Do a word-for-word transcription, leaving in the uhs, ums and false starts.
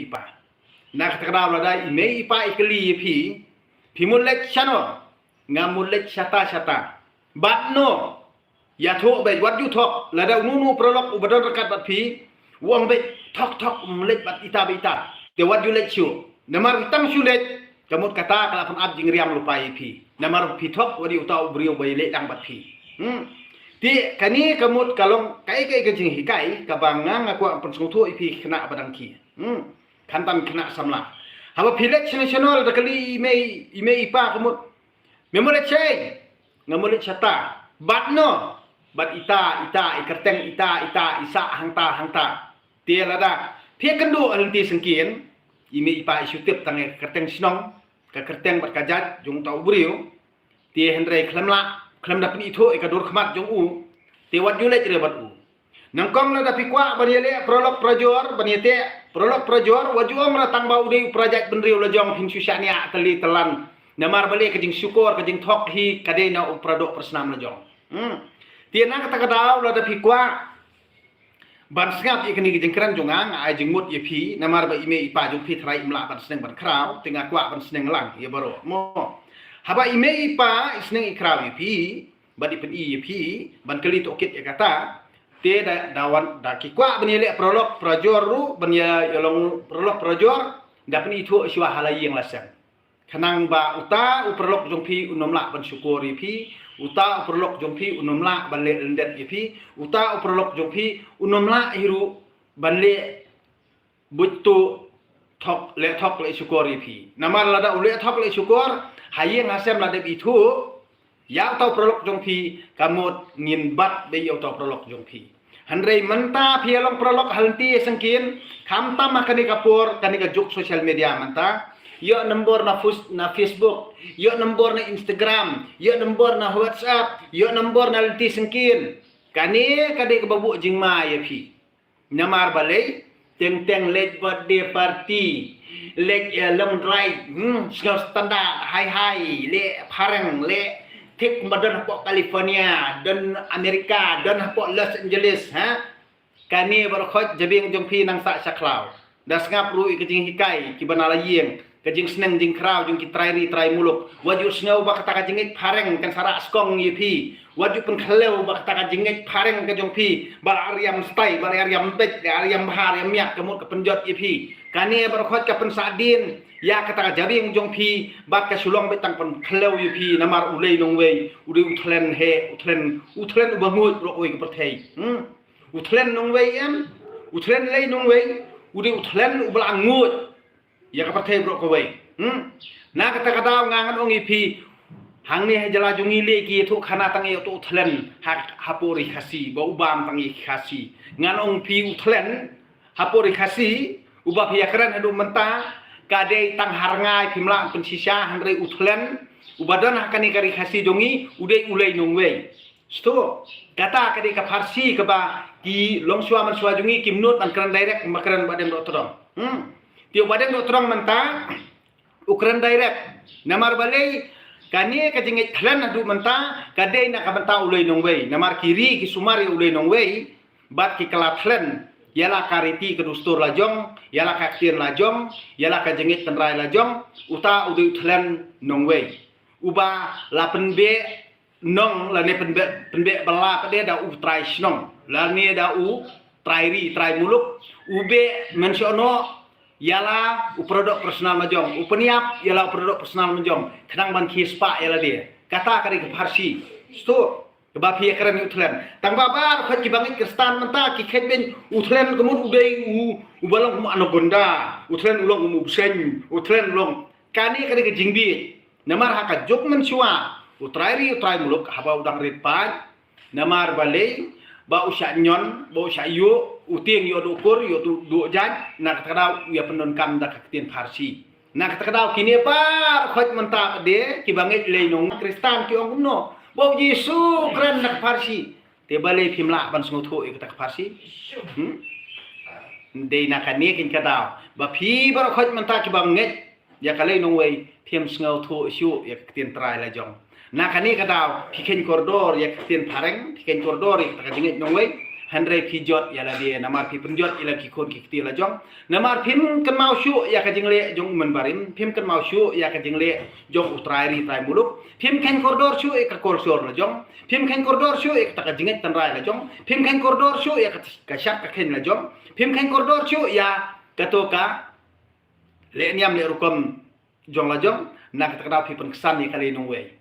pa. Na kata ka daw lada i mei i pa i kylli ïa phi, phi mut leit shano? Nga mut leit shata shata. Bad no? Ïathuh beit, wat ju thok. Lada uno uno u paralok uba don ryngkat bad phi, u ong beit, thok thok, ym leit bad ita bad ita. Te wat ju leit shuh. Namar tang shu leit, ka mut kata ka la pynap jingriam lypa ïa phi. Namar phi thok wat ïa uta u briew ba ïaleh dang bad phi. Hmm. Te kane ka mut ka long kaei kaei ka jinghikai kaba nga nga kwah pynsngewthuh ïa phi khynnah ba dang ki. Hmm. Khamtam khynnah samla. Haba phi leit shano shano lada kylli i mei i mei i pa ka mut, me mut leit shaei? Nga mut leit shata. Bad no? Bad ita ita, i kyrteng ita ita, i sah hangta hangta. Te lada phi ïakynduh ha lynti syngkien, i mei i pa i shu tip tang ïa ka kyrteng shnong, ka kyrteng bad ka jait jong uta u briew. Te hynrei khlem lah, khlem da pynithuh ïa ka dur khmat jong u, te wat ju leit re bad u. Nyngkong lada phi kwah ban ïaleh paralok parajor, ban ïateh paralok parajor, wat ju ong re tang ba u dei u parajait bynriew la jong phin shu shaniah tylli tylan. Namar balei? Ka jingshukor, ka jingthok hi ka dei na u paradoh parasnam la jong. Hmm. Te na kata ka daw lada phi kwah ban sngap ïa kane ka jingkren jong nga, nga ai jingmut ïa phi, namar ba i mei i pa jong phi tharai im lah ban sneng ban khraw, te nga kwah ban sneng lang ïa baroh. Mo. Haba i mei i pa i sneng i khraw ïa phi, bad i pyni ïa phi, ban kylli tohkit ïa kata, te da, da wan, da ki kwah ban ïaleh paralok parajor ruh, ban ïa, ïalong paralok parajor, da pynithuh shuwa ha la ïing la sem. Khnang ba uta u paralok jong phi un ym lah ban shukor ïa phi, uta u paralok jong phi un ym lah ban leh lyndet ïa phi, uta u paralok jong phi un ym lah hi ruh ban leh buit tuh thok, leh thok leh shukor ïa phi. Namar lada u leh thok leh shukor, ha ïing ha sem lada ithuh ïa uta u paralok jong phi, ka mut ngin bat beit ïa uta u paralok jong phi. Hynrei mynta phi ïalong paralok ha lynti syngkien, khamtam ha kane ka por, kane ka juk social media mynta. Ïoh nombor na fus-, na Facebook, ïoh nombor na Instagram, ïoh nombor na WhatsApp, ïoh nombor na lynti syngkien. Kane ka dei kaba buh jingma ïa phi. Namar balei? Teng teng leit birthday party, leit, eh, long drive, hmm, sngew standard, hai hai, leh phareng, leh thik kumba don hapoh California, don America, don hapoh Los Angeles, ha? Kane baroh khoit jabieng jong phi nang sah sha khlaw. Da sngap ruh ïa ka jinghikai kiba na la ïing, ka jingsneng jingkhraw jong ki trai ri trai muluk. Wat ju sngew ba kata ka jingngeit phareng kan sa rah skong ïa phi. Wat ju pynkhlem ba kata ka jingngeit phareng ka jong phi, ba la riam stai, ba la riam beit, la riam bha, riam miat, ka mut ka pynjot ïa phi. Kane baroh khoit ka pynsahdien ïa kata ka jabieng jong phi, bad ka shu long beit tang pynkhlem ïa phi, namar u Lei Nongwei u dei u thlen heh, u thlen, u thlen uba nguid baroh kawei ka pyrthei. Hmm. U thlen nongwei em, u thlen Lei Nongwei, u dei u thlen uba la nguid ïa ka pyrthei baroh kawei. Hmm? Na kata ka daw nga ngan ong ïa phi, hangne ha jylla jong ngi lei ki ïathuh khana tang ïa uto u thlen ha, hapoh ri Khasi, ba u bam tang ïa ki Khasi. Ngan ong phi u thlen hapoh ri Khasi uba phi ïakren haduh mynta, ka dei tang ha rngai phim lah pynshisha, hynrei u thlen uba don ha kane ka ri Khasi jong ngi u dei u Lei Nongwei. Sto, kata ka dei ka pharshi kaba ki longshuwa manshuwa jong ngi kim nud ban kren direct, ma kren ba deng doh tdong. Hmm. Te u ba deng doh tdong mynta u kren direct. Namar balei? Kane ka jingngeit thlen haduh mynta ka dei na ka bynta u Lei Nongwei. Namar ki ri ki sumar ïa u Lei Nongwei bad ki kylla thlen ïa la ka riti ka dustur la jong, ïa la ka ktien la jong, ïa la ka jingngeit tynrai la jong, uta u dei u thlen nongwei. Uba la pynbeh nong lane pynbeh, pynbeh bylla pat de da u trai shnong lane da u trai ri trai muluk, u beh mynshoh noh ïa la u paradoh personal ma jong, u pynïap ïa la u paradoh personal ma jong, khnang ban khie spah ïa lade. Kata ka dei ka pharshi. Sto, kaba phi ïakren ïa u thlen. Tang ba baroh khoit kiba ngeit Khristan mynta ki khet beiñ u thlen ka mut u dei u, uba long kum u anaconda, u thlen u long kum u bseiñ, u thlen u long. Kane ka dei ka jingbieit. Namar ha ka juk mynshuwa u trai ri u trai muluk haba u dang rit paid, namar balei? Ba u shah ñion, ba u shah ïuh, u tieng ïoh duh kur, ïoh duh, duh jait, na kata ka daw u ïa pyndonkam da ka ktien pharshi. Na kata ka daw kine baroh khoit mynta pat de kiba ngeit Lei Nongwei, Khristan ki ong kumno? Ba u Jisu u kren da ka pharshi. Te balei phim lah ban sngewthuh ïa kata ka pharshi? Hmm? Dei na kane keiñ ka daw ba phi baroh khoit mynta kiba ngeit ïa ka Lei Nongwei, phim sngewthuh shuh ïa ka ktien trai la jong. Na kane ka daw phi kheiñ kordor ïa ka ktien phareng, phi kheiñ kordor ïa kata ka jingngeit nongwei. Hynrei phi jot ïa lade, namar phi pynjot ïa la ki khun ki kti la jong. Namar phim kynmaw shuh ïa ka jingleh jong u mynbarim, phim kynmaw shuh ïa ka jingleh jong u trai ri trai muluk. Phim kheiñ kordor shuh ïa ka kolshor la jong. Phim kheiñ kordor shuh ïa kata ka jingngeit tynrai la jong. Phim kheiñ kordor shuh ïa ka, ka shad ka kheiñ la jong. Phim kheiñ kordor shuh ïa kato ka leh niam leh rukom jong la jong, na kata ka daw phi pynksan ïa ka lei nongwei.